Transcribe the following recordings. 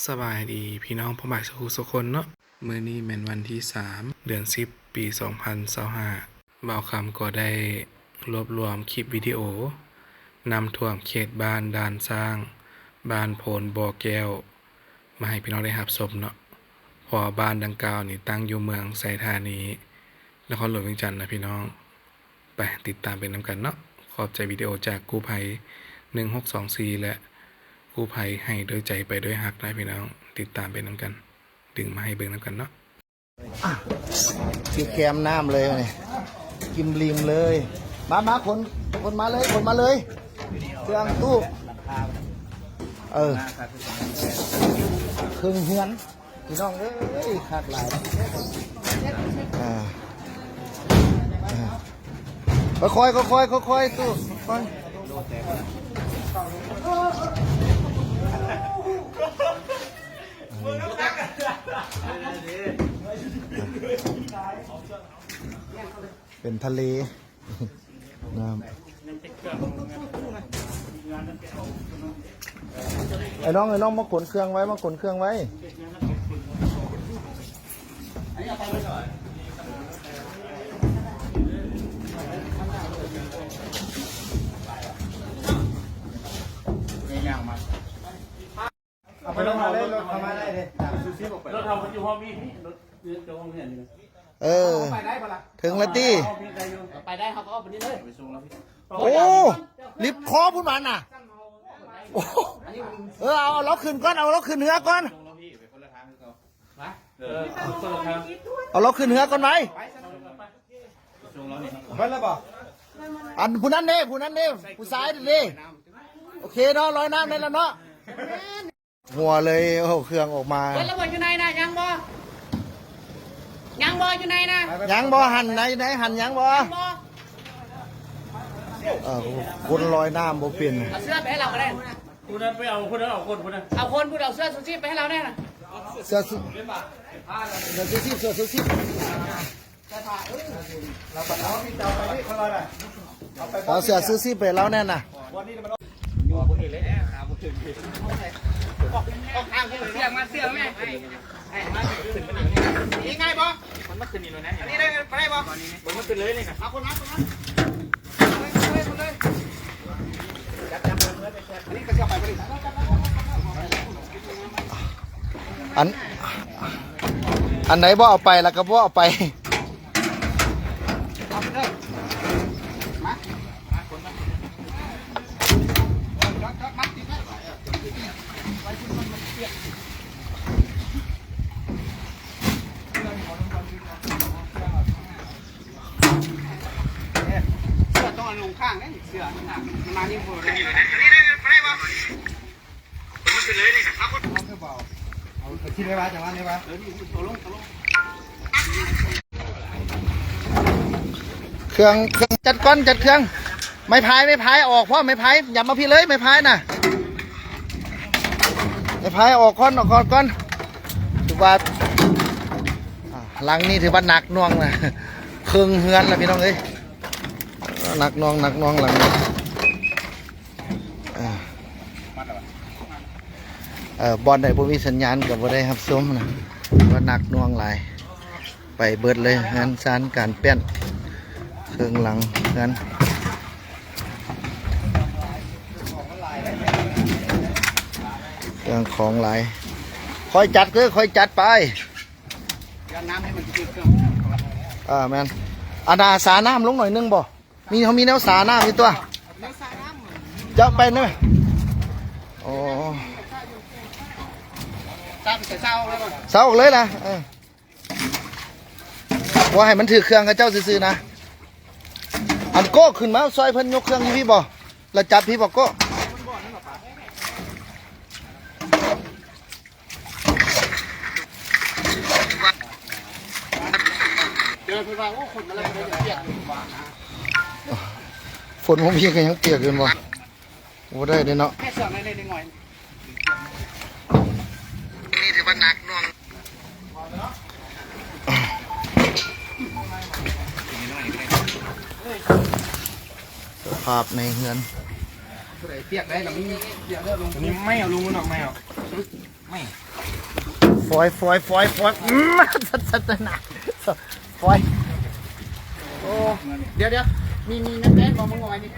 ສະບາຍດີພີ່ນ້ອງພໍ່ແມ່ສູ່ຜູ້ສູ່ຄົນເນາະ, ມື້ນີ້ແມ່ນວັນທີສາມ ເດືອນສິບ ປີສອງພັນຊາວຫ້າ ບ່າວຄຳກໍໄດ້ລວບລວມຄລິບວິດີໂອນ້ຳຖ້ວມເຂດບ້ານດ່ານຊ້າງ, ບ້ານໂພນບໍ່ແກ້ວ ມາໃຫ້ພີ່ນ້ອງໄດ້ຮັບຊົມເນາະ, ເພາະວ່າບ້ານດັ່ງກ່າວນີ້ຕັ້ງຢູ່ເມືອງໄຊທານີ ນະຄອນຫຼວງວຽງຈັນນະພີ່ນ້ອງ. ໄປຕິດຕາມໄປນຳກັນເນາະ. ຂອບໃຈວິດີໂອຈາກກູ້ໄພໜຶ່ງຫົກສອງສີ່ ແລະ ກູ້ໄພໃຫ້ດ້ວຍໃຈໄປດ້ວຍຮັກນະພີ່ນ້ອງ, ຕິດຕາມໄປນຳກັນ, ດຶງມາໃຫ້ເບິ່ງນຳກັນເນາະ. ຢູ່ແຄມນ້ຳເລີຍນີ້ ກິມລິມເລີຍ. ມາ ມາ ຂົນ ຂົນມາເລີຍ ຂົນມາເລີຍ ເຄື່ອງຕູ້ ເອີ ເຄິ່ງເຮືອນ. ພີ່ນ້ອງເອີຍ ຄັກຫຼາຍ. ອ່າ ອ່າ ຄ່ອຍໆ ຄ່ອຍໆ ຕູ້ ຄ່ອຍ. ເປັນທະເລ ນ້ຳ. ໄອ້ນ້ອງ ໄອ້ນ້ອງ ມາຂົນເຄື່ອງໄວ້ ມາຂົນເຄື່ອງໄວ້. ເອົາໄປລົງມາເລີຍ ລົດເຂົ້າມາໄດ້ເດ້ ລະເຮົາຢູ່ຫ້ອງນີ້ ລົດຢູ່ຫ້ອງນີ້. ເອີ ເຖິງແລ້ວຕິ? ໄປໄດ້ ເຮົາກໍອອກໄປນີ້ເລີຍ. ໂອ້ ລິບຄໍພຸ້ນບາດນະ. ໂອ້ ເອີ ເອົາ ເອົາລາວຂຶ້ນກ່ອນ ເອົາລາວຂຶ້ນເຮືອກ່ອນ. ເອີ ເອົາລາວຂຶ້ນເຮືອກ່ອນໄວ. ເບິດແລ້ວບໍ່? ອັນຜູ້ນັ້ນເດ້ ຜູ້ນັ້ນເດ້ ຜູ້ຊາຍເດ້. ໂອເຄເນາະ ລອຍນ້ຳໄດ້ແລ້ວເນາະ. ຫົວເລີຍ ເອົາເຄື່ອງອອກມາ. ເບິດແລ້ວບໍ່? ຢູ່ໃນນະ ຍັງບໍ່? ຍັງບໍ່? ຢູ່ໃນນະ ຍັງບໍ່? ຫັ້ນໃນ ໃນຫັ້ນຍັງບໍ່? ຍັງບໍ່? ເອີ ຄົນລອຍນ້ຳບໍ່ເປັນ. ເອົາເສື້ອໄປໃຫ້ລາວກໍໄດ້. ຜູ້ນັ້ນໄປເອົາ ຜູ້ນັ້ນເອົາຄົນ ຜູ້ນັ້ນເອົາຄົນ ຜູ້ເອົາເສື້ອຊູຊີບໄປໃຫ້ລາວແດ່ນະ. ເສື້ອຊູ ເສື້ອຊູຊີບ ເສື້ອຊູຊີບ. ເອົາເສື້ອຊູຊີບໄປລາວແດ່ນະ. ອັນ ອັນໃດບໍ່ເອົາໄປ ແລ້ວກໍບໍ່ເອົາໄປ. ເສື້ອຕ້ອງເອົາລົງຂ້າງເດ້ ເສື້ອມານີ້ບໍ່ໄດ້. ເຄື່ອງ ເຄື່ອງ ຈັດກ່ອນ ຈັດເຄື່ອງ. ໄມ້ພາຍ ໄມ້ພາຍອອກພ້ອມ ໄມ້ພາຍ ຫຍັບມາພີ້ເລີຍ ໄມ້ພາຍນະ. ໄມ້ພາຍອອກກ່ອນ ອອກກ່ອນ ຖືວ່າ ອ່າ ຫຼັງນີ້ຖືວ່າໜັກໜ່ວງນະ ເຄິ່ງເຮືອນລະພີ່ນ້ອງເອີຍ. ໜັກໜ່ວງ ໜັກໜ່ວງຫຼັງນີ້. ເອີ ເອີ ບ່ອນໃດບໍ່ມີສັນຍານກໍບໍ່ໄດ້ຮັບຊົມນະ ວ່າໜັກໜ່ວງຫຼາຍ. ໄປເບິດເລີຍ ເຮືອນຊານການແປ້ນ ເຄິ່ງຫຼັງເຮືອນ ເຄື່ອງຂອງຫຼາຍ. ຄ່ອຍຈັດເດີ ຄ່ອຍຈັດໄປ. ຢ້ານນ້ຳໃຫ້ມັນເກີດເຄື່ອງ. ອ່າ ແມ່ນ. ອັນນ່າ ສານ້ຳລົງໜ້ອຍໜຶ່ງບໍ່? ມີ ເຮົາມີແນວສານ້ຳຢູ່ຕົວະ. ເຈົ້າໄປນະ. ໂອ້ ສາ ສາອອກເລີຍບໍ່? ສາອອກເລີຍນະ. ເອີ ບໍ່ໃຫ້ມັນຖືກເຄື່ອງເຂົາເຈົ້າຊື່ໆນະ. ອັນໂກ້ຂຶ້ນມາຊ່ອຍເພິ່ນຍົກເຄື່ອງຢູ່ພີ້ບໍ່? ລະຈັບພີ້ບໍ່ໂກ້? ເຈີເພິ່ນວ່າ ໂອ້ ຄົນມາແລ້ວ ມັນຍັງປຽກຢູ່ວ່ານະ. ຝົນບໍ່ມີກໍຍັງປຽກຢູ່ບໍ່? ບໍ່ໄດ້ເດ້ເນາະ. ແມ່ເສື້ອໃນເລັກນ້ອຍ ນີ້ຖືວ່າໜັກໜ່ວງ. ສະພາບໃນເຮືອນ ຜູ້ໃດປຽກໄດ້ລະມີປຽກເດີລົງ. ອັນນີ້ໄມ້ເອົາລົງເນາະ ໄມ້ເອົາ. ແມ່ ຟອຍ ຟອຍ ຟອຍ ຟອຍ ອືມ ສັດ ສັດ ສັດນະ ຟອຍ ໂອ້ ດຽວ ດຽວ ມີ ມີແມ່ນ ແມ່ນບໍ່ ມຶງເອົາໄວ້ນີ້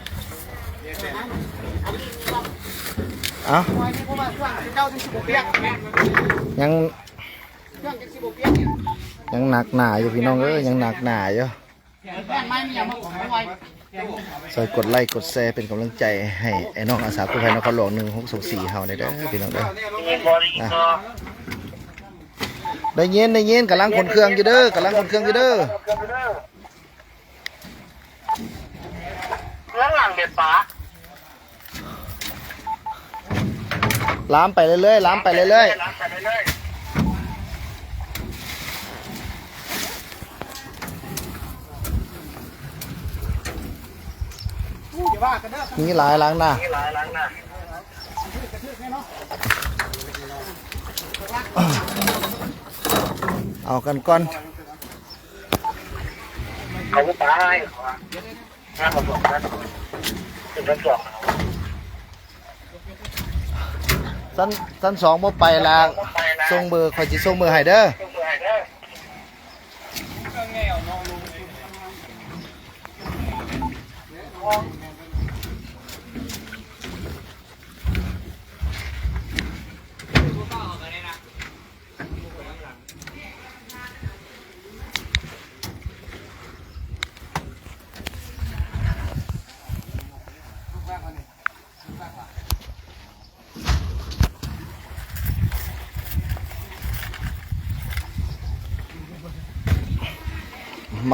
ເອົາ ເອົາໄວ້ນີ້ ເພາະວ່າຊ່ວງເຈົ້າຈັ່ງຊິບໍ່ປຽກ ຍັງ ຊ່ວງຈັ່ງຊິບໍ່ປຽກນີ້ ຍັງໜັກໜາຢູ່ພີ່ນ້ອງເອີຍ ຍັງໜັກໜາຢູ່. ຊ່ອຍກົດໄລ້ກົດແຊເປັນກຳລັງໃຈໃຫ້ໄອ້ນ້ອງອາສາກູ້ໄພນະຄອນຫຼວງໜຶ່ງຫົກສອງສີ່ເຮົາແດ່ເດີພີ່ນ້ອງເດີ ນະ ໄດ້ຍິນ ໄດ້ຍິນ ກຳລັງຂົນເຄື່ອງຢູ່ເດີ ກຳລັງຂົນເຄື່ອງຢູ່ເດີ ເຄື່ອງຫຼັງເດັດປາ ລາມໄປເລື້ອຍໆ ລາມໄປເລື້ອຍໆ ມີຫຼາຍຫຼັງນະ ເອົາກັນກ່ອນ ເຂົາບໍ່ໄປ ຊັ້ນ ຊັ້ນສອງບໍ່ໄປລະ ສົ່ງເບີ ຂ້ອຍຊິສົ່ງເບີໃຫ້ເດີ.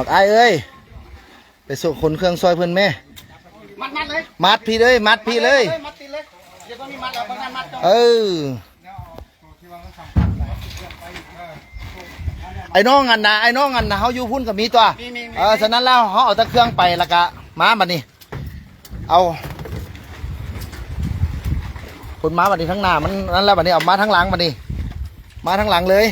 ບັກອ້າຍເອີຍ ໄປສົ່ງຂົນເຄື່ອງຊ່ອຍເພິ່ນແມ້. ມັດ ມັດເລີຍ ມັດພີ້ເລີຍ ມັດພີ້ເລີຍ ມັດຕິດເລີຍ ດຽວຕ້ອງມີມັດແລ້ວ ເບິ່ງນັ້ນມັດ ເອີ ໄອ້ນ້ອງອັນນະ ໄອ້ນ້ອງອັນນະ ເຮົາຢູ່ພຸ້ນກໍມີຕົວະ ມີ ມີ ມີ ເອີ ສະນັ້ນແລ້ວເຮົາເອົາແຕ່ເຄື່ອງໄປ ແລ້ວກະມາບັດນີ້ ເອົາ ຄົນມາບັດນີ້ທາງໜ້າມັນນັ້ນແລ້ວ ບັດນີ້ເອົາມາທາງຫຼັງ ບັດນີ້ມາທາງຫຼັງເລີຍ.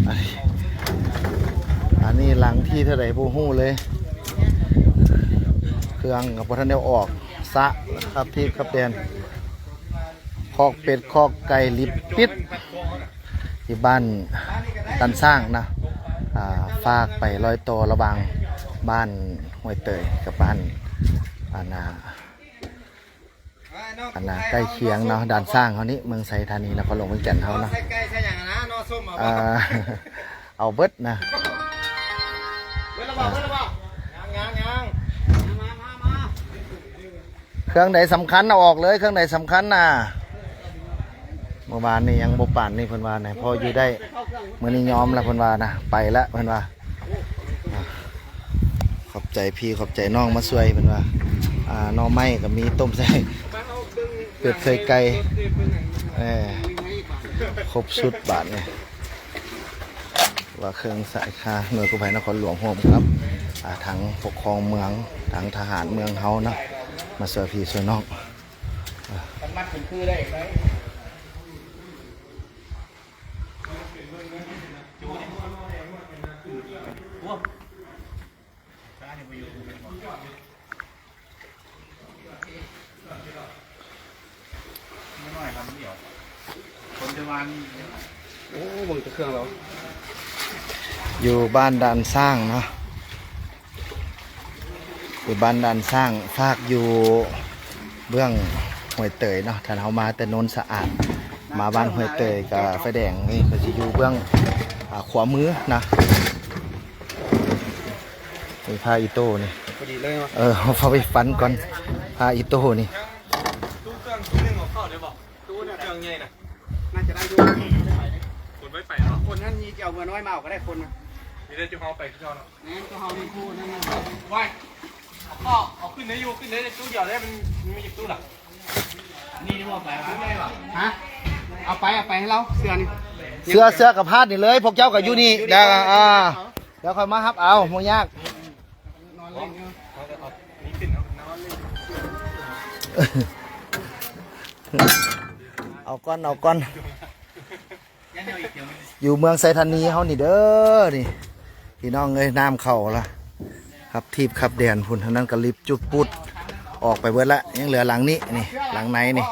ອັນນີ້ ອັນນີ້ຫຼັງທີເທົ່າໃດບໍ່ຮູ້ເລີຍ ເຄື່ອງກໍບໍ່ທັນໄດ້ອອກ ສະຂັບທີບຂັບແລ່ນ ຄອກເປັດຄອກໄກ່ລິບປິດ ຢູ່ບ້ານດານຊ້າງນະ ອ່າ ຝາກໄປລອຍຕໍ່ລະຫວ່າງບ້ານຫ້ວຍເຕີຍກັບບ້ານ ອັນນ່າ ອັນນ່າ ໃກ້ຄຽງເນາະ ດ່ານຊ້າງເຮົານີ້ ເມືອງໄຊທານີ ນະຄອນຫຼວງວຽງຈັນເຮົາເນາະ ເອົາເບິດນະ ເຄື່ອງໃດສຳຄັນເອົາອອກເລີຍ ເຄື່ອງໃດສຳຄັນນະ ເມື່ອວານນີ້ຍັງບໍ່ປານນີ້ເພິ່ນວ່ານະ ພໍຢູ່ໄດ້ ມື້ນີ້ຍອມແລ້ວເພິ່ນວ່ານະ ໄປແລ້ວເພິ່ນວ່າ. ຂອບໃຈພີ່ຂອບໃຈນ້ອງມາຊ່ວຍເພິ່ນວ່າ ອ່າ ໜໍ່ໄມ້ກໍມີຕົ້ມໃສ່ເປັດໃສ່ໄກ່ ເອີ ຄົບຊຸດບາດນີ້ ວ່າເຄື່ອງສາຍຄາ ໜ່ວຍກູ້ໄພນະຄອນຫຼວງຮ່ວມກັບ ອ່າ ທາງປົກຄອງເມືອງ ທາງທະຫານເມືອງເຮົາເນາະ ມາຊ່ວຍພີ່ຊ່ວຍນ້ອງ ມັດເປັນຄືໄດ້. ໂອ້ ເບິ່ງແຕ່ເຄື່ອງລາວ ຢູ່ບ້ານດ່ານຊ້າງເນາະ ຢູ່ບ້ານດ່ານຊ້າງ ຝາກຢູ່ເບື້ອງຫ້ວຍເຕີຍເນາະ ຖ້າເຮົາມາແຕ່ໂນນສະອາດ ມາບ້ານຫ້ວຍເຕີຍກະໄຟແດງນີ້ ກໍຊິຢູ່ເບື້ອງ ອ່າ ຂວາມືນະ. ນີ້ຜ້າອີໂຕ້ນີ້ ພໍດີເລີຍເນາະ ເອີ ເອົາໄປຝັນກ່ອນ ຜ້າອີໂຕ້ນີ້ ຕູ້ເຄື່ອງ ຕູ້ໜຶ່ງເອົາເຂົ້າໄດ້ບໍ່? ຕູ້ເຄື່ອງໃຫຍ່ນະ ໜ້າຈະໄດ້ຢູ່ ຂົນໄວ້ໄປເນາະ ຂົນຫັ້ນ ນີ້ຈະເອົາເຮືອນ້ອຍມາເອົາກໍໄດ້ ຂົນນະ ມີແຕ່ຈຸເຮົາໄປຄືເກົ່າເນາະ ແມ່ນ ຈຸເຮົາມີຄູ່ນັ້ນນະ ໄວ້ ເອົາເຂົ້າ ເອົາຂຶ້ນໄດ້ຢູ່ ຂຶ້ນໄດ້ຕູ້ດຽວໄດ້ ມັນ ມັນມີຈັກຕູ້ລະ? ຮະ ເອົາໄປ ເອົາໄປໃຫ້ລາວ ເສື້ອນີ້ ເສື້ອ ເສື້ອກັບພາດນີ້ເລີຍ ພວກເຈົ້າກໍຢູ່ນີ້ ດຽວ ອ່າ ດຽວຂ້ອຍມາຮັບເອົາ ບໍ່ຍາກ ເອົາກ່ອນ ເອົາກ່ອນ. ຢູ່ເມືອງໄຊທານີເຮົານີ້ເດີ ນີ້ພີ່ນ້ອງເອີຍ ນ້ຳເຂົ້າລະ ຄັບທີບຄັບແດນພຸ້ນ. ທາງນັ້ນກໍລິບຈຸດປຸດອອກໄປເບິດລະ ຍັງເຫຼືອຫຼັງນີ້ ນີ້ ຫຼັງໃນນີ້.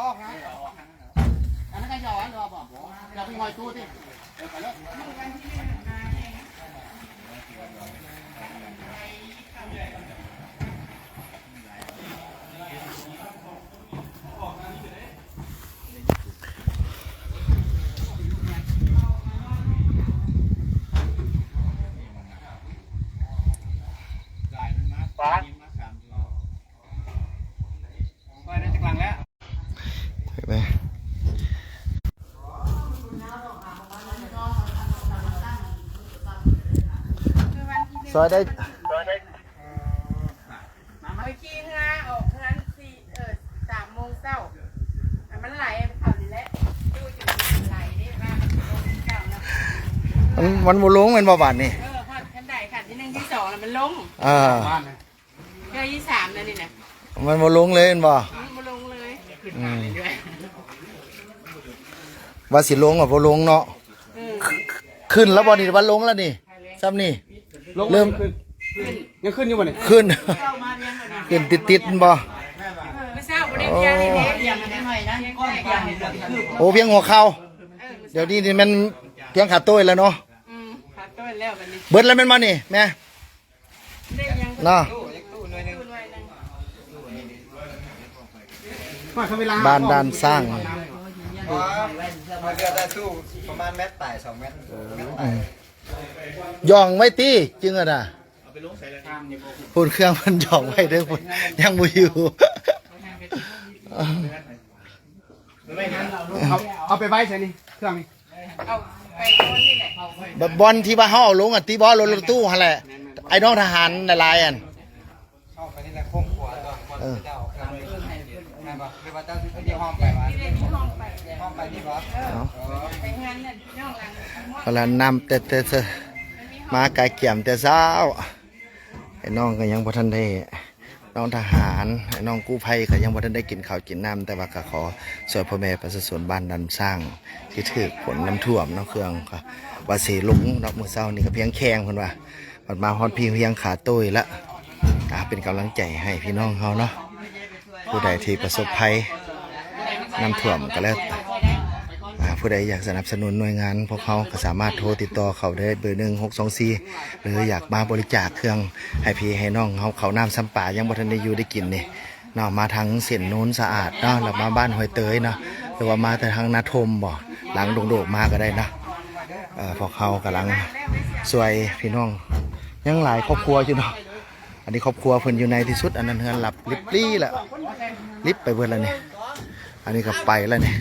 ຊອຍໄດ້ ຂ້ອຍຂີ່ເຮືອອອກເຮືອນສີ່ ເອີ ສາມໂມງເຊົ້າ ມັນໄຫຼເຂົານີ້ແຫຼະ ຢູ່ຈົນມັນໄຫຼເດ້ ວ່າມັນບໍ່ລົງແມ່ນບໍ່ບາດນີ້? ເອີ ຮອດຂັ້ນໄດຂັ້ນທີໜຶ່ງທີສອງແລ້ວມັນລົງ ເອີ ເທື່ອທີສາມແລ້ວນີ້ນະ ມັນບໍ່ລົງເລີຍແມ່ນບໍ່? ອືມ ບໍ່ລົງເລີຍ ອືມ ວ່າຊິລົງກໍບໍ່ລົງເນາະ ເອີ ຂຶ້ນແລ້ວບໍ່ນີ້ ວ່າລົງແລ້ວນີ້ ຊ່ຳນີ້ ລົງ ເລີ່ມ ຂຶ້ນ ຍັງຂຶ້ນຢູ່ບໍ່ນີ້? ຂຶ້ນ ຂຶ້ນຕິດໆ ແມ່ນບໍ່? ມື້ເຊົ້າບໍ່ໄດ້ພຽງນີ້ເດ້ ພຽງໜ້ອຍນະ ໂອ້ ພຽງຫົວເຂົ່າ ເອີ ດຽວນີ້ນີ້ແມ່ນພຽງຂາໂຕ້ຍແລ້ວເນາະ ອືມ ຂາໂຕ້ຍແລ້ວບັດນີ້ ເບິດແລ້ວແມ່ນບໍ່ນີ້ແມ່? ເນາະ ບ້ານດ່ານຊ້າງ ເຫຼືອແຕ່ຕູ້ປະມານແມັດປາຍ ສອງແມັດ ແມັດປາຍ ອືມ ຢ່ອງໄວ້ຕິ ຈຶ່ງຫັ້ນນະ ພຸ້ນເຄື່ອງເພິ່ນຢ່ອງໄວ້ເດີ ພຸ້ນ ຍັງບໍ່ຢູ່ ເອົາ ເອົາໄປໄວ້ໃສນີ້ ເຄື່ອງນີ້? ເອົາໄປບ່ອນນີ້ແຫຼະ ບ່ອນທີ່ວ່າເຮົາເອົາລົງອັນຕິບໍ່ ລົດຕູ້ຫັ້ນແຫຼະ ໄອ້ນ້ອງທະຫານຫຼາຍໆ ອັນ ເຂົ້າໄປນີ້ແຫຼະ ໂຄ້ງຂວາຕອນບ່ອນ ເອີ ເຈົ້າເຄື່ອງ ແມ່ນບໍ່? ຫຼືວ່າເຈົ້າຊິ ຊິຫ້ອມໄປວະ? ຫ້ອມໄປນີ້ບໍ່? ເອົາ ເອີ ໄປເຮືອນນັ້ນ ນ້ອງຫຼັງ ເອົາລະ ນ້ຳແຕ່ ແຕ່ ແຕ່ ມາກາຍກຽມແຕ່ເຊົ້າ ໄອ້ນ້ອງກໍຍັງບໍ່ທັນໄດ້ ນ້ອງທະຫານ ນ້ອງກູ້ໄພກໍຍັງບໍ່ທັນໄດ້ກິນເຂົ້າກິນນ້ຳ ແຕ່ວ່າກໍຂໍຊ່ວຍພໍ່ແມ່ປະຊາຊົນບ້ານດ່ານຊ້າງ ທີ່ຖືກຝົນນ້ຳຖ້ວມເນາະ ເຄື່ອງກໍວ່າຊິລົງເນາະ ມື້ເຊົ້ານີ້ກໍພຽງແຂ້ງເພິ່ນວ່າ ບັດມາຮອດພີ້ພຽງຂາໂຕ້ຍລະ ອ່າ ເປັນກຳລັງໃຈໃຫ້ພີ່ນ້ອງເຮົາເນາະ ຜູ້ໃດທີ່ປະສົບໄພນ້ຳຖ້ວມກໍແລ້ວ ອ່າ ຜູ້ໃດຢາກສະໜັບສະໜູນໜ່ວຍງານພວກເຮົາກໍສາມາດໂທຕິດຕໍ່ເຂົາໄດ້ເບີໜຶ່ງຫົກສອງສີ່ ຫຼືຢາກມາບໍລິຈາກເຄື່ອງໃຫ້ພີ່ໃຫ້ນ້ອງເຮົາ ເຂົ້ານ້ຳຊຳປາຍັງບໍ່ທັນໄດ້ຢູ່ໄດ້ກິນນີ້ເນາະ ມາທາງເສັ້ນໂນນສະອາດເນາະ ແລ້ວມາບ້ານຫ້ວຍເຕີຍເນາະ ຫຼືວ່າມາແຕ່ທາງນາທົ່ມບໍ ຫຼັງດົງໂດກມາກໍໄດ້ເນາະ ເອີ ພວກເຮົາກຳລັງຊ່ວຍພີ່ນ້ອງ ຍັງຫຼາຍຄອບຄົວຢູ່ເນາະ ອັນນີ້ຄອບຄົວເພິ່ນຢູ່ໃນທີ່ສຸດ ອັນນັ້ນເຮືອນລັບລິບລີ້ລະ ລິບໄປເບິດລະນີ້ ອັນນີ້ກໍໄປລະນີ້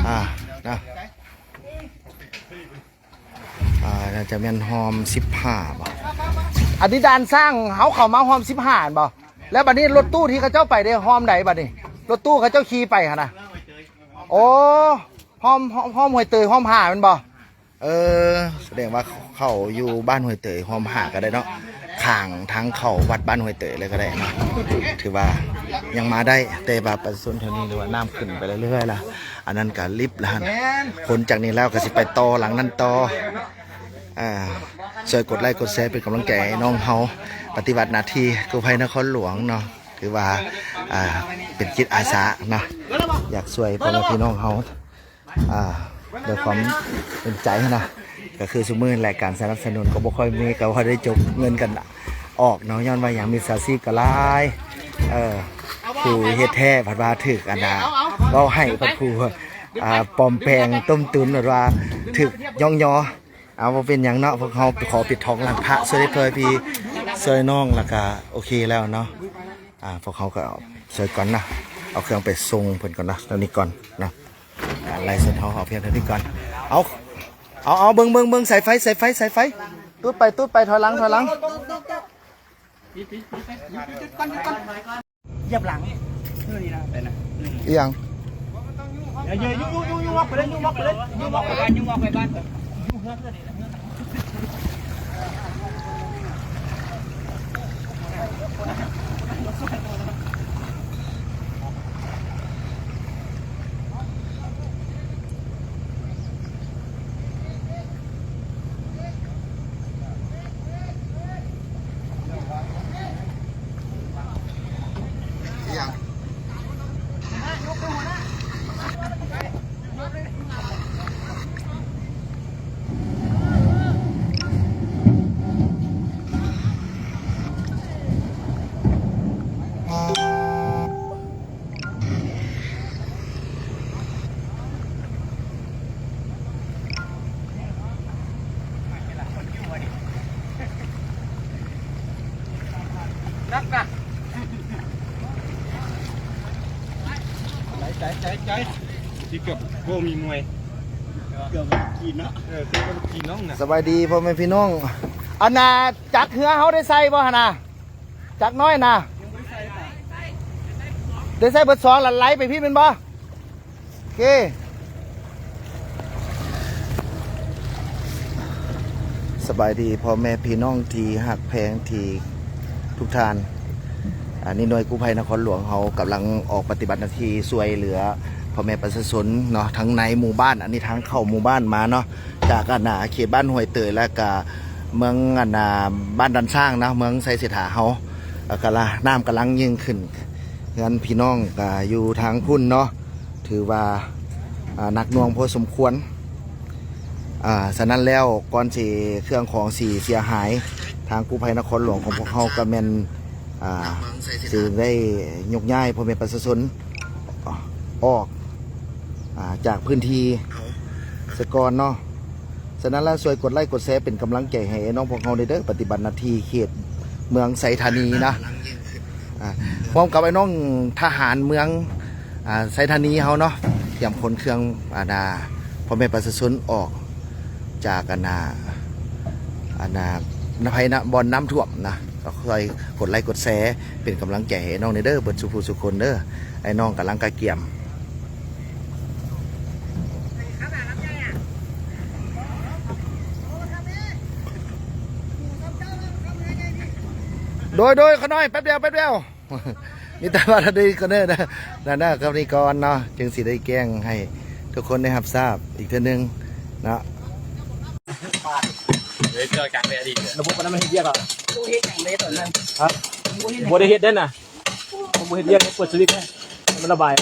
ອ່າ ນະ ອ່າ ໜ້າຈະແມ່ນຮ່ອມສິບຫ້າບໍ ອັນນີ້ດ່ານຊ້າງ ເຮົາເຂົ້າມາຮ່ອມສິບຫ້າແມ່ນບໍ? ແລ້ວບັດນີ້ລົດຕູ້ທີ່ເຂົາເຈົ້າໄປເດ້ ຮ່ອມໃດບັດນີ້? ລົດຕູ້ເຂົາເຈົ້າຂີ່ໄປຫັ້ນນະ ໂອ້ ຮ່ອມ ຮ່ອມ ຮ່ອມຫ້ວຍເຕີຍ ຮ່ອມຫ້າແມ່ນບໍ່? ເອີ ສະແດງວ່າເຂົາຢູ່ບ້ານຫ້ວຍເຕີຍ ຮ່ອມຫ້າກໍໄດ້ເນາະ ຂ້າງທາງເຂົ້າວັດບ້ານຫ້ວຍເຕີຍເລີຍກໍໄດ້ເນາະ ຖືວ່າຍັງມາໄດ້ ແຕ່ວ່າປະຊາຊົນແຖວນີ້ ຫຼືວ່ານ້ຳຂຶ້ນໄປເລື້ອຍໆລະ ອັນນັ້ນກໍລິບລະຫັ້ນ ພົ້ນຈາກນີ້ແລ້ວກໍຊິໄປຕໍ່ຫຼັງນັ້ນຕໍ່ ອ່າ ຊ່ວຍກົດໄລ້ກົດແຊເປັນກຳລັງໃຈໃຫ້ນ້ອງເຮົາປະຕິບັດໜ້າທີ່ກູ້ໄພນະຄອນຫຼວງເນາະ ຖືວ່າ ອ່າ ເປັນຈິດອາສາເນາະ ຢາກຊ່ວຍພໍ່ແມ່ພີ່ນ້ອງເຮົາ ອ່າ ດ້ວຍຄວາມເປັນໃຈນະ ກໍຄືຊຸມື້ແຫຼະ ການສະໜັບສະໜູນກໍບໍ່ຄ່ອຍມີ ກໍບໍ່ໄດ້ຈົກເງິນກັນອອກເນາະ ຍ້ອນວ່າຫຍັງ ມິດສາຊີບກໍຫຼາຍ ເອີ ຜູ້ເຮັດແທ້ພັດວ່າຖືກອັນນາ ເວົ້າໃຫ້ພັດຜູ້ ອ່າ ປອມແປງຕົ້ມຕຸນ ພັດວ່າຖືກຍ້ອງຍໍ ເອົາ ບໍ່ເປັນຫຍັງເນາະ ພວກເຮົາຂໍປິດທອງຫຼັງພະ ຊ່ວຍເພື່ອພີ່ຊ່ວຍນ້ອງ ແລ້ວກະໂອເຄແລ້ວເນາະ ອ່າ ພວກເຮົາກໍຊ່ວຍກ່ອນນະ ເອົາເຄື່ອງໄປສົ່ງເພິ່ນກ່ອນນະ ເທົ່ານີ້ກ່ອນນະ ການໄລຟ໌ສົດເຮົາເອົາພຽງເທົ່ານີ້ກ່ອນ ເອົາ ເອົາ ເອົາ ເບິ່ງ ເບິ່ງ ເບິ່ງ ສາຍໄຟ ສາຍໄຟ ສາຍໄຟ ຕູດໄປ ຕູດໄປ ຖອຍຫຼັງ ຖອຍຫຼັງ ຢຽບຫຼັງ ເອີ ນີ້ນະ ເປັນນະ ອີຫຍັງ? ເອີ ຍູ້ ຍູ້ ຍູ້ ຍູ້ອອກໄປເລີຍ ຍູ້ອອກໄປເລີຍ ຍູ້ອອກໄປບ້ານ ຍູ້ອອກໄປບ້ານ ຢູ່ເຮືອນ ເຮືອນນີ້ແຫຼະ ເຮືອນ ໃຈ ທີ່ເກືອບບໍ່ມີມວຍ ເກືອບກິນເນາະ ເອີ ເກືອບກິນນ້ອງນະ. ສະບາຍດີພໍ່ແມ່ພີ່ນ້ອງ. ອັນນ່າ ຈັກເຮືອເຮົາໄດ້ໃສ່ບໍ່ຫັ້ນນະ? ຈັກນ້ອຍນະ ໄດ້ໃສ່ເບິດສອງ ລະໄຫຼໄປພີ້ແມ່ນບໍ່? ໂອເຄ. ສະບາຍດີພໍ່ແມ່ພີ່ນ້ອງທີ່ຮັກແພງທີ່ທຸກທ່ານ. ອັນນີ້ໜ່ວຍກູ້ໄພນະຄອນຫຼວງເຮົາກຳລັງອອກປະຕິບັດໜ້າທີ່ຊ່ວຍເຫຼືອພໍ່ແມ່ປະຊາຊົນເນາະ ທັງໃນໝູ່ບ້ານ. ອັນນີ້ທາງເຂົ້າໝູ່ບ້ານມາເນາະ ຈາກອັນນ່າເຂດບ້ານຫ້ວຍເຕີຍ ແລ້ວກະເມືອງອັນນ່າບ້ານດອນຊ້າງເນາະ ເມືອງໄຊເສດຖາເຮົາ ແລ້ວກະນ້ຳກຳລັງຍິ່ງຂຶ້ນ. ເຮືອນພີ່ນ້ອງກະຢູ່ທາງພຸ້ນເນາະ ຖືວ່າ ອ່າ ໜັກໜ່ວງພໍສົມຄວນ. ອ່າ ສະນັ້ນແລ້ວ ກ່ອນຊິເຄື່ອງຂອງຊິເສຍຫາຍ ທາງກູ້ໄພນະຄອນຫຼວງຂອງພວກເຮົາກະແມ່ນ ອ່າ ຊິໄດ້ຍົກຍ້າຍພໍ່ແມ່ປະຊາຊົນອອກ ອ່າ ຈາກພື້ນທີ່ສາກ່ອນເນາະ. ສະນັ້ນແລ້ວ ຊ່ວຍກົດໄລ້ກົດແຊເປັນກຳລັງໃຈໃຫ້ອ້າຍນ້ອງພວກເຮົາແດ່ເດີ ປະຕິບັດໜ້າທີ່ເຂດເມືອງໄຊທານີນະ. ອ່າ ພ້ອມກັບອ້າຍນ້ອງທະຫານເມືອງ ອ່າ ໄຊທານີເຮົາເນາະ ກຽມຂົນເຄື່ອງ ອັນນ່າ ພໍ່ແມ່ປະຊາຊົນອອກຈາກ ອັນນ່າ ອັນນ່າ ໄພນະ ບ່ອນນ້ຳຖ້ວມນະ. ກໍຊ່ວຍກົດໄລ້ກົດແຊເປັນກຳລັງໃຈໃຫ້ອ້າຍນ້ອງແດ່ເດີ ເບິດສູ່ຜູ້ສູ່ຄົນເດີ. ອ້າຍນ້ອງກຳລັງກະກຽມ ໂດຍ ໂດຍ ຂະນ້ອຍ ແປັບດຽວ ແປັບດຽວ ມີແຕ່ວ່າໄດ້ກ່ອນເດີນະ ນັ້ນນະ ຄຳນີ້ກ່ອນເນາະ ຈຶ່ງຊິໄດ້ແຈ້ງໃຫ້ທຸກຄົນໄດ້ຮັບຊາບອີກເທື່ອໜຶ່ງເນາະ. ເອີ ເຈົ້າກາງແບບນີ້ ລະບົບອັນນັ້ນມັນເຮັດວຽກແລ້ວ ບໍ່ເຮັດຫຍັງເລີຍຕອນນັ້ນ ຮະ ບໍ່ໄດ້ເຮັດເດ້ນະ. ເຂົາບໍ່ເຮັດວຽກ ເຂົາເປີດສະວິດໃຫ້ ໃຫ້ມັນລະບາຍ.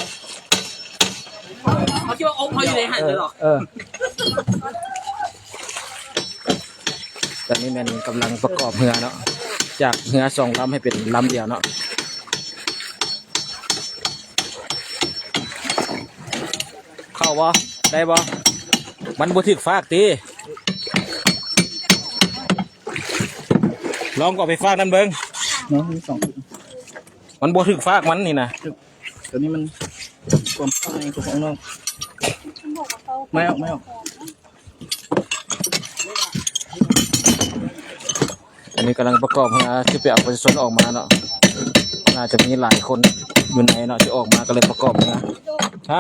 ເຂົາຄິດວ່າອົບເຮົາຢູ່ໃນຫັ້ນເລີຍເນາະ. ເອີ ຕອນນີ້ແມ່ນກຳລັງປະກອບເຮືອເນາະ ຈາກເຮືອສອງລຳໃຫ້ເປັນລຳດຽວເນາະ. ເຂົ້າບໍ່? ໄດ້ບໍ່? ມັນບໍ່ຖືກຟາກຕິ? ລອງເອົາໄປຟາກນັ້ນເບິ່ງ. ເນາະ ມີສອງ ມັນບໍ່ຖືກຟາກມັນນີ້ນະ. ຕົວນີ້ມັນກວມຂ້າງໃນກັບຂ້າງນອກ. ໄມ່ອອກ ໄມ່ອອກ. ອັນນີ້ກຳລັງປະກອບເຮືອ ຊິໄປເອົາປະຊາຊົນອອກມາເນາະ. ໜ້າຈະມີຫຼາຍຄົນຢູ່ໃນເນາະ ຊິອອກມາ ກໍເລີຍປະກອບເຮືອ. ຮະ?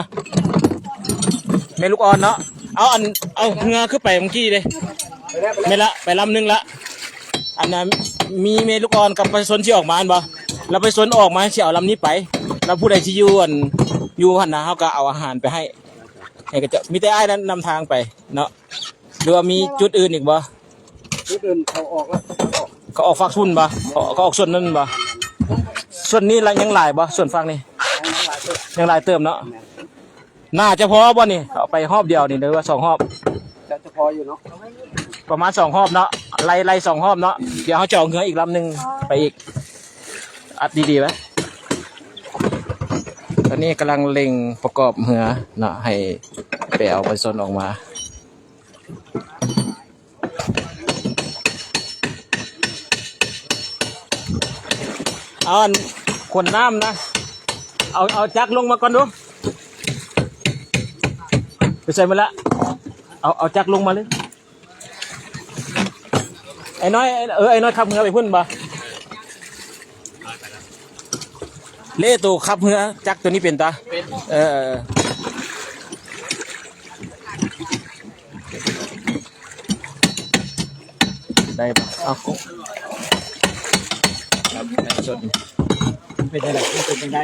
ແມ່ລູກອ່ອນເນາະ. ເອົາອັນ ເອົາເຮືອຄືໄປເມື່ອກີ້ເດ້. ແມ່ນລະ ໄປລຳໜຶ່ງລະ. ອັນນັ້ນມີແມ່ລູກອ່ອນກັບປະຊາຊົນຊິອອກມາແມ່ນບໍ່? ແລ້ວປະຊາຊົນອອກມາຊິເອົາລຳນີ້ໄປ. ແລ້ວຜູ້ໃດທີ່ຢູ່ ອັນ ຢູ່ຫັ້ນນະ ເຮົາກໍເອົາອາຫານໄປໃຫ້ ໃຫ້ເຂົາເຈົ້າ. ມີແຕ່ອ້າຍນັ້ນນຳທາງໄປເນາະ ຫຼືວ່າມີຈຸດອື່ນອີກບໍ່? ຈຸດອື່ນເຂົາອອກແລ້ວ ເຂົາອອກ ເຂົາອອກຟາກພຸ້ນບໍ່? ເຂົາ ເຂົາອອກສ່ວນນັ້ນບໍ່? ສ່ວນນີ້ລະຍັງຫຼາຍບໍ່? ສ່ວນຟາກນີ້ ຍັງຫຼາຍເຕີບ ຍັງຫຼາຍເຕີບເນາະ. ແມ່ນ. ໜ້າຈະພໍບໍ່ນີ້? ເອົາໄປຮອບດຽວນີ້ ຫຼືວ່າສອງຮອບ? ໜ້າຈະພໍຢູ່ເນາະ ປະມານສອງຮອບເນາະ ໄລ່ ໄລ່ສອງຮອບເນາະ. ດຽວເຮົາຈະເອົາເຮືອອີກລຳໜຶ່ງໄປອີກ ອັດດີໆໄວ້. ຕອນນີ້ກຳລັງເລັ່ງປະກອບເຮືອເນາະ ໃຫ້ໄປເອົາປະຊາຊົນອອກມາ. ເອົາອັນຂົນນ້ຳນະ ເອົາ ເອົາຈັກລົງມາກ່ອນດູ ໄປໃສ່ໝົດລະ. ເອົາ ເອົາຈັກລົງມາເລີຍ ໄອ້ນ້ອຍ. ເອີ ໄອ້ນ້ອຍຂັບເຮືອໄປພຸ້ນບໍ່? ເລໂຕຂັບເຮືອຈັກໂຕນີ້ເປັນຕາ? ເປັນ. ເອີ ໄດ້ບໍ່? ເອົາ ຄັບ ໄດ້ສົດ. ເປັນຈັ່ງໃດ? ມັນເປັນຈັ່ງໃດ?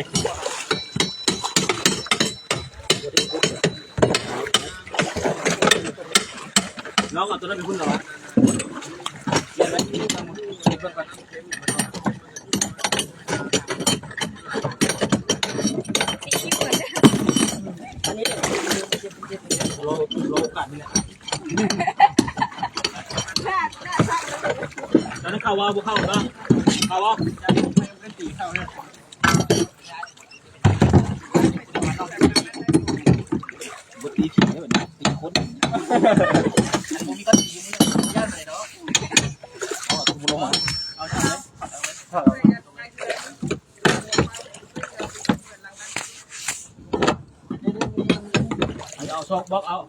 ລອງເອົາໂຕນັ້ນໄປພຸ້ນລະວະ? ອັນນີ້ແຫຼະ ລໍ ລໍໂອກາດນີ້ແຫຼະ. ຕອນນັ້ນເຂົ້າວ່າບໍ່ເຂົ້າເນາະ ເຂົ້າວ່າ ບໍ່ຕີຂີ້ເດ້ ບາດນີ້ຕີຄົນ ບໍ່ມີຄົນຕີ ຢ້ານໃດເນາະ. ເອົາ ເອົາ ເອົາ ເອົາ ເອົາ. ບອກເອົາ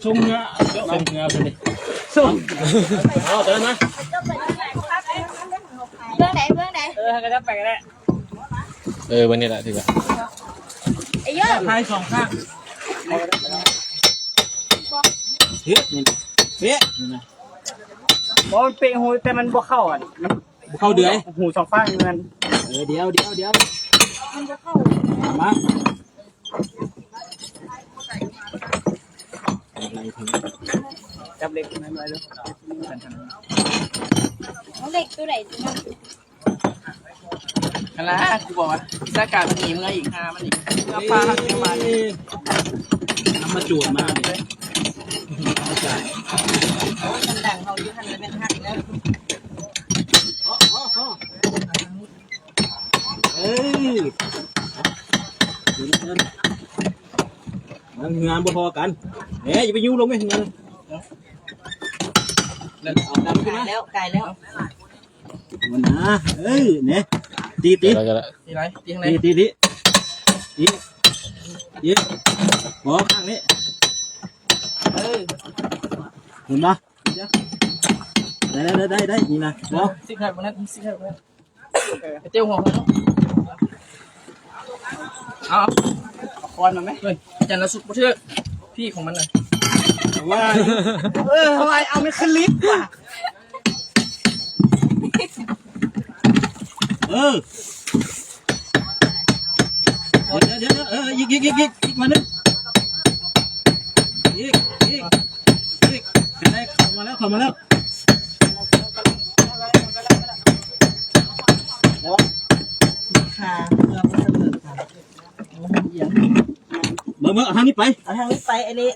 ສົ່ງເມືອ ສົ່ງເມືອໄປນີ້ ສົ່ງ ເອົາຕົວນັ້ນມາ ເບື້ອງໃດ ເບື້ອງໃດ ເອີ ໃຫ້ເຂົາຈັບໄປກໍໄດ້ ເອີ ເບິ່ງນີ້ລະຖືກລະ ໄອ້ເຢີ້ ພາຍສອງຂ້າງ ເຮັດນີ້ ເຮັດນີ້ນະ ບໍ່ ມັນເປະຫູ ແຕ່ມັນບໍ່ເຂົ້າ ອັນ ບໍ່ເຂົ້າເດືອຍ ຫູສອງຂ້າງຢູ່ນັ້ນ ເອີ ດຽວ ດຽວ ດຽວ ມາ ຈັບເຫຼັກໜ້ອຍໆ ເອົາເຫຼັກຕົວໃດຕົວນັ້ນ ຫັ້ນລະ ກູບອກວ່າວິຊາການມັນມີເມືອອີກ ຫາມັນອີກ ເມືອປ່າເມືອມາ ນຳມາໂຈນມານີ້ ມັນດັງເຮົາຢູ່ຫັ້ນລະແມ່ນຮັກເດີ ເອີ ມັນງາມບໍ່ພໍກັນ ແໜ່ ຢ່າໄປຍູ້ລົງແມ່ ເອົາດຳຂຶ້ນມາ ກາຍແລ້ວ ກາຍແລ້ວ ມັນນະ ເອີ ແໜ່ ຕີ ຕີ ຕີໄດ້ ຕີໄດ້ ຕີຂ້າງໃດ ຕີ ຕີ ຕີ ຕີ ຕີ ບໍ່ ຂ້າງນີ້ ເອີ ເຫັນບໍ່ ໄດ້ ໄດ້ ໄດ້ ໄດ້ ນີ້ນະ ບໍ່ ຊິກໃຫ້ບໍ່ນັ້ນ ຊິກໃຫ້ບໍ່ນັ້ນ ໄປເຕະຫົວເພິ່ນເນາະ ເອົາ ເອົາຄ້ອນມາແມ ເຮີ້ຍ ອາຈານລະສຸດບໍ່ຖືກ ພີຂອງມັນນະ ວ່າ ເອີ ວ່າ ເອົາ ມັນຄືລິບວ່າ ເອີ ດຽວ ດຽວ ດຽວ ເອີ ອີກ ອີກ ອີກ ອີກ ອີກ ມາໜຶ່ງ ອີກ ອີກ ອີກ ເຂົ້າມາແລ້ວ ເຂົ້າມາແລ້ວ ເບິ່ງ ເບິ່ງ ເອົາທາງນີ້ໄປ ເອົາທາງນີ້ໄປ ອັນນີ້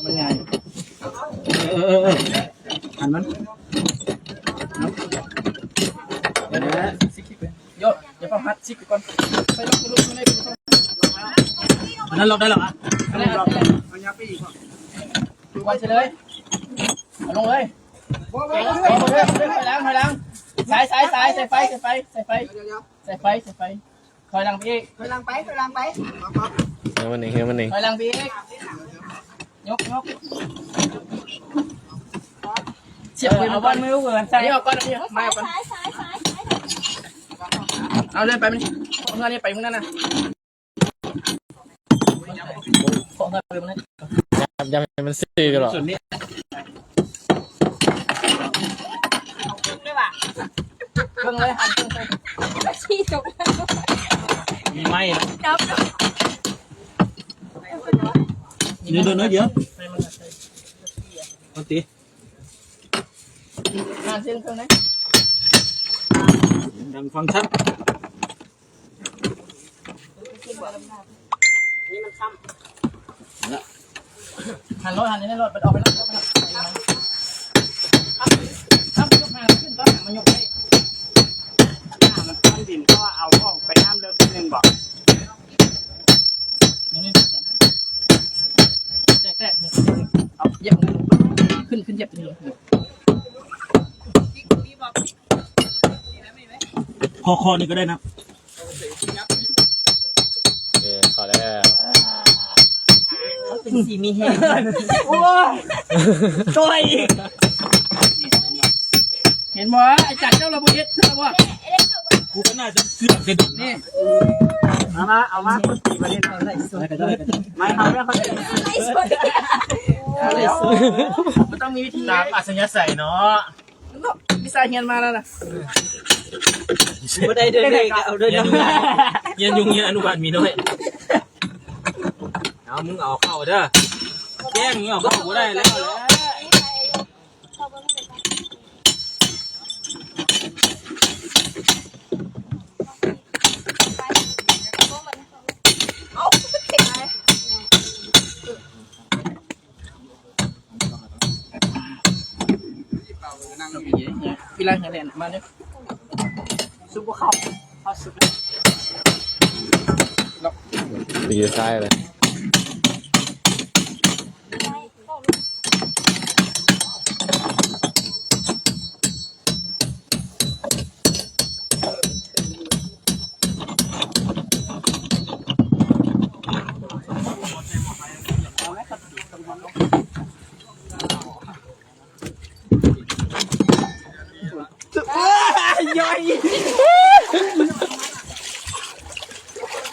ມັນງ່າຍ ເອີ ເອີ ເອີ ເອີ ອັນມັນ ໂຍ ຢ່າເຝົ້າຮັດ ຊິກໄປກ່ອນ ອັນນັ້ນລັອກໄດ້ແລ້ວຫວາ ລັອກໄດ້ແລ້ວ ໄປເລີຍ ເອົາລົງເລີຍ ຖອຍຫຼັງ ຖອຍຫຼັງ ສາຍ ສາຍ ສາຍ ສາຍໄຟ ສາຍໄຟ ສາຍໄຟ ສາຍໄຟ ຖອຍຫຼັງໄປອີກ ຖອຍຫຼັງໄປ ຖອຍຫຼັງໄປ ເຮີ້ຍ ມັນນີ້ ເຮີ້ຍ ມັນນີ້ ຖອຍຫຼັງໄປອີກ ຍົກ ຍົກ ສຽບ ເອີ ເອົາບອນມືເພິ່ນໃສ່ ນີ້ອອກກ່ອນ ນີ້ອອກ ມາອອກກ່ອນ ສາຍ ສາຍ ສາຍ ສາຍ ເອົາເດີນໄປ ມັນ ເຮືອນີ້ໄປມື້ນັ້ນນະ ຂອງເຮືອໄປມື້ນັ້ນ ຢ້ານ ຢ້ານມັນຊີ້ຕະຫຼອດ ເບິ່ງເລີຍ ຫັນເບິ່ງໄປ ຊີ້ຕົກ ມີໄມ້ເນາະ ຈັບ ເດີນໜ້ອຍດຽວ ເອົາຕິ ຫາເສັ້ນເຄື່ອງໄດ້ ດັງຟັງຊັດ ນີ້ມັນຄ້ຳ ຫັ້ນໂລດ ຫັ້ນໃນລົດ ມັນອອກໄປແລ້ວ ຄ້ຳ ຄ້ຳ ຍົກຫາຂຶ້ນ ຕ້ອງຫາມາຍົກໄດ້ ໜ້າມັນຄ້ຳດິນ ເພາະວ່າເອົາອອກໄປນ້ຳເລິກໜຶ່ງບໍ ແຕກໆ ເອົາຢຽບຂຶ້ນ ຂຶ້ນຢຽບຕົວນີ້ ພໍຄອນີ້ກໍໄດ້ນະ ເອີ ເຂົ້າແລ້ວ ເປັນສີມີແຮງ ໂອ້ຍ ໂອ້ຍ ເຫັນບໍ່ ອາຈານເຈົ້າລະບໍ່ເຮັດ ເຫັນບໍ່ ກູກໍໜ້າຈະເກືອບເປັນນີ້ ມາ ມາ ເອົາມາ ມາ ເອົາແລ້ວ ເອົາແລ້ວ ມັນຕ້ອງມີວິທີ ຕາມອັດສະຍະໄສເນາະ ວິຊາຮຽນມາແລ້ວນະ ບໍ່ໄດ້ເດີ ເອົາເດີ ຮຽນຢູ່ ຮຽນຢູ່ ຮຽນອະນຸບານໝີນ້ອຍ ເອົາ ມຶງເອົາເຂົ້າເດີ ແກ້ງນີ້ເອົາເຂົ້າບໍ່ໄດ້ແລ້ວ ເວລາເຮືອແລ່ນມາເດ້ ຊຸບບໍ່ເຂົ້າ ເຂົ້າຊຸບ ຕີຊ້າຍເລີຍ.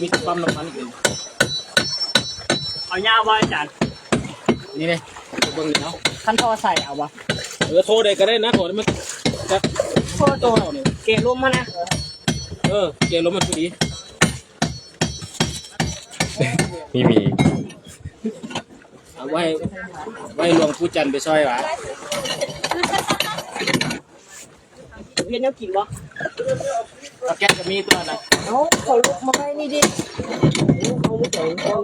ມີແຕ່ປ້ຳນ້ຳມັນອີກ. ເອົາຍາວບໍ່ອາຈານ? ນີ້ເດ້ ເບິ່ງນີ້ເນາະ. ຄັນທໍ່ໃສ່ເອົາບໍ່? ເອີ ທໍ່ໃດກໍໄດ້ນະ ຂໍໃຫ້ມັນຈັກ ທໍ່ໂຕນີ້ ແກ່ລົມຫັ້ນນະ. ເອີ ແກ່ລົມມັນພໍດີ. ມີ ມີ ເອົາໄວ້ ໄວ້ຫຼວງປູ່ຈັນໄປຊ່ອຍຫວາ. ເຮັດແນວກິນບໍ່? ເອົາແກັສກໍມີຕົວນະ. ເອົາ ເຂົາລຸກມາໄວ້ນີ້ດິ. ເອົາ ເອົາ ເອົາ.